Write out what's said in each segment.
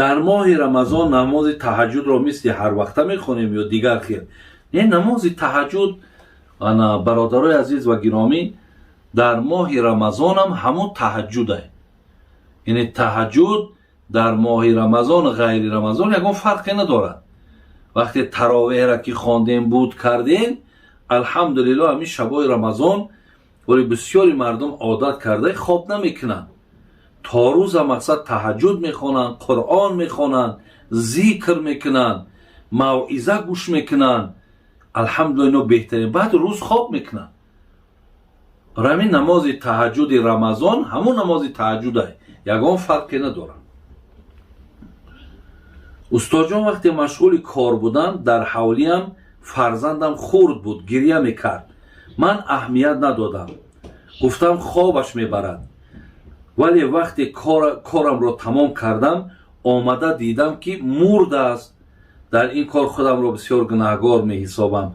Дар моҳи Рамазон намози таҳаҷҷудро мисли ҳарвақта мехонем ё дигар хел? Не, намози таҳаҷҷуд, ана, бародарои азиз ва гиромӣ, дар моҳи Рамазонам ҳамун таҳаҷҷудай. Яъне таҳаҷҷуд дар моҳи Рамазон, ғайри Рамазон ягон фарқе надорад. Вақте таровеҳра ки хондем, буд кардем, алҳамдулилло, ҳамин шабои Рамазон вале бисёри мардум одат карда хоб намекунанд то рӯза, мақсад, таҳаҷҷуд мехонанд, Қуръон мехонанд, зикр мекунанд, мавъиза гӯш мекунанд. Алҳамдулилла, ино беҳтарин. Баъд рӯз хоб мекунанд. Барои ҳамин намози таҳаҷҷуди Рамазон ҳамун намози таҳаҷҷудай, ягон фарқе надорад. Устодҷон, вақте машғули кор будам, дар ҳавлиам фарзандам хурд буд, гирья мекард. Ман аҳамият надодам, гуфтам, хобаш мебарад. Вале вақте корамро тамом кардам, омада дидам, ки мурдааст. Дар ин кор худамро бисёр гунаҳгор меҳисобам.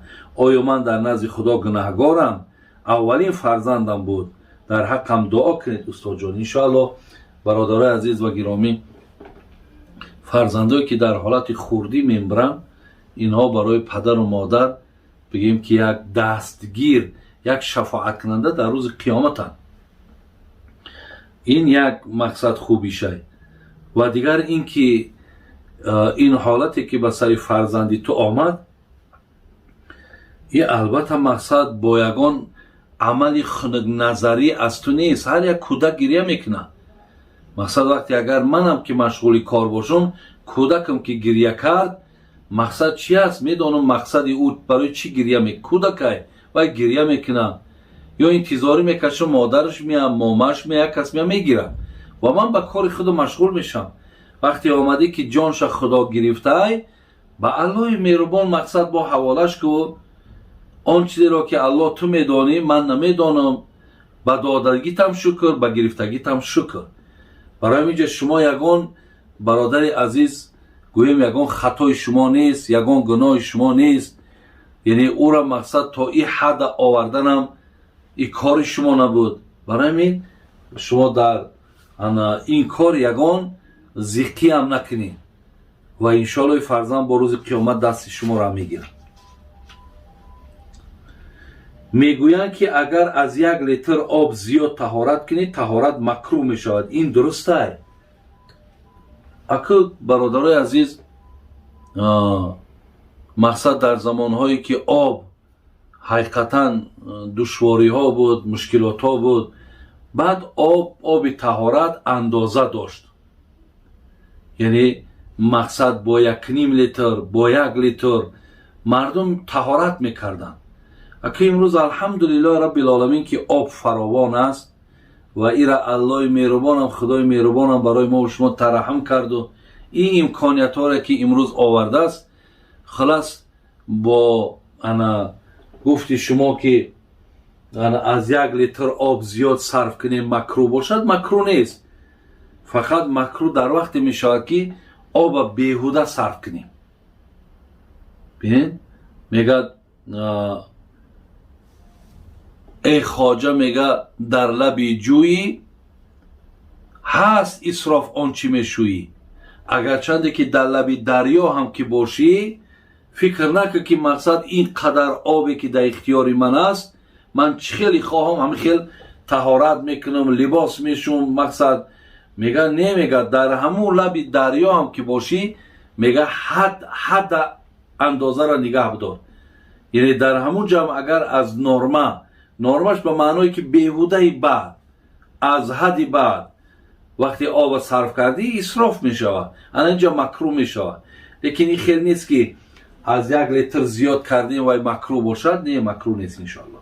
Оё ман дар назди Худо гунаҳгорам? Аввалин фарзандам буд. Дар ҳаққам дуо кунед, устодҷон. Иншоаллоҳ, бародарои азиз ва гиромӣ, фарзандое ки дар ҳолати хурдӣ мембиранд, инҳо барои падару модар, бигем ки, як дастгир, як шафоаткунанда дар рӯзи қиёматанд. Ин як мақсад хубишай. Ва дигар ин ки ин ҳолате ки ба сари фарзанди ту омад, и албатта, мақсад, бо ягон амали хунукназарӣ аз ту нест. Ҳар як кӯдак гирья мекунад. Мақсад, вақте агар манам ки машғули кор бошам, кӯдакам ки гирья кард, мақсад чи аст, медонам мақсади ӯ барои чӣ гирья. Кӯдакай, вай гирья мекунад ё интизорӣ мекашам, модараш меям, момаш мея, як кас мея, мегирад ва ман ба кори худ машғул мешавам. Вақте омадӣ ки ҷонша Худо гирифтай, ба Аллоҳи меҳрубон, мақсад, бо ҳаволаш ку. Он чизеро ки Аллоҳ, ту медонӣ, ман намедонам. Ба додагитам шукр, ба гирифтагитам шукр. Барои ҳамин шумо ягон, бародари азиз, гӯем, ягон хатои шумо нест, ягон гуноҳи шумо нест. Яъне ӯра, мақсад, то и ҳадда оварданам и кори шумо набуд. Барои ҳамин шумо дар ин кор ягон зиқиам накунед ва иншоалло фарзанд бо рӯзи қиёмат дасти шуморо мегирад. Мегӯянд, ки агар аз 1 литр об зиёд таҳорат кунӣ, таҳорат макрӯҳ мешавад. Ин дурустай? Аку, бародарои азиз, мақсад, дар замонҳое ки об ҳақиқатан душвориҳо буд, мушкилотҳо буд, баъд об, оби таҳорат андоза дошт. Яъне, мақсад, бо 1.5 литр, бо 1 литр мардум таҳорат мекарданд. Аку имрӯз, алҳамдулиллоҳи раббил ки об фаровон аст ва ира Аллоҳи меҳрубонам, Худои меҳрубонам барои мо шумо тараҳҳум карду ин имкониятҳоре ки имрӯз овардааст. Хулас, бо ана гуфти шумо ки ана аз 1 литр об зиёд сарф кунем, макрӯҳ бошад, макрӯҳ нест. Фақат макрӯҳ дар вақте мешавад, ки оба беҳуда сарф кунем. Бинед, мегӯяд: «Эй хоҷа, мега, дар лаби ҷӯйӣ ҳаст исроф он чӣ мешӯӣ. Агарчанде ки дар лаби дарё ҳам ки бошӣ, фикр накун, ки, мақсад, ин қадар обе ки дар ихтиёри ман аст, ман чӣ хеле хоҳам, ҳамин хел таҳорат мекунам, либос мешум». Мақсад, мега, не, мега, дар ҳамун лаби дарё ҳам ки бошӣ, мега, ҳад ҳадда андозаро нигаҳ бидор. Яъне дар ҳамун ҷамъ агар аз норма, нормаш ба маъное ки беҳудаи баъд аз ҳадди баъд вақте оба сарф кардӣ, исроф мешавад, ана инҷа макрӯҳ мешавад. Лекин ин хел нест, ки аз 1 литр зиёд кардем, вай макрӯҳ бошад. Не, макрӯҳ нест, иншоалло.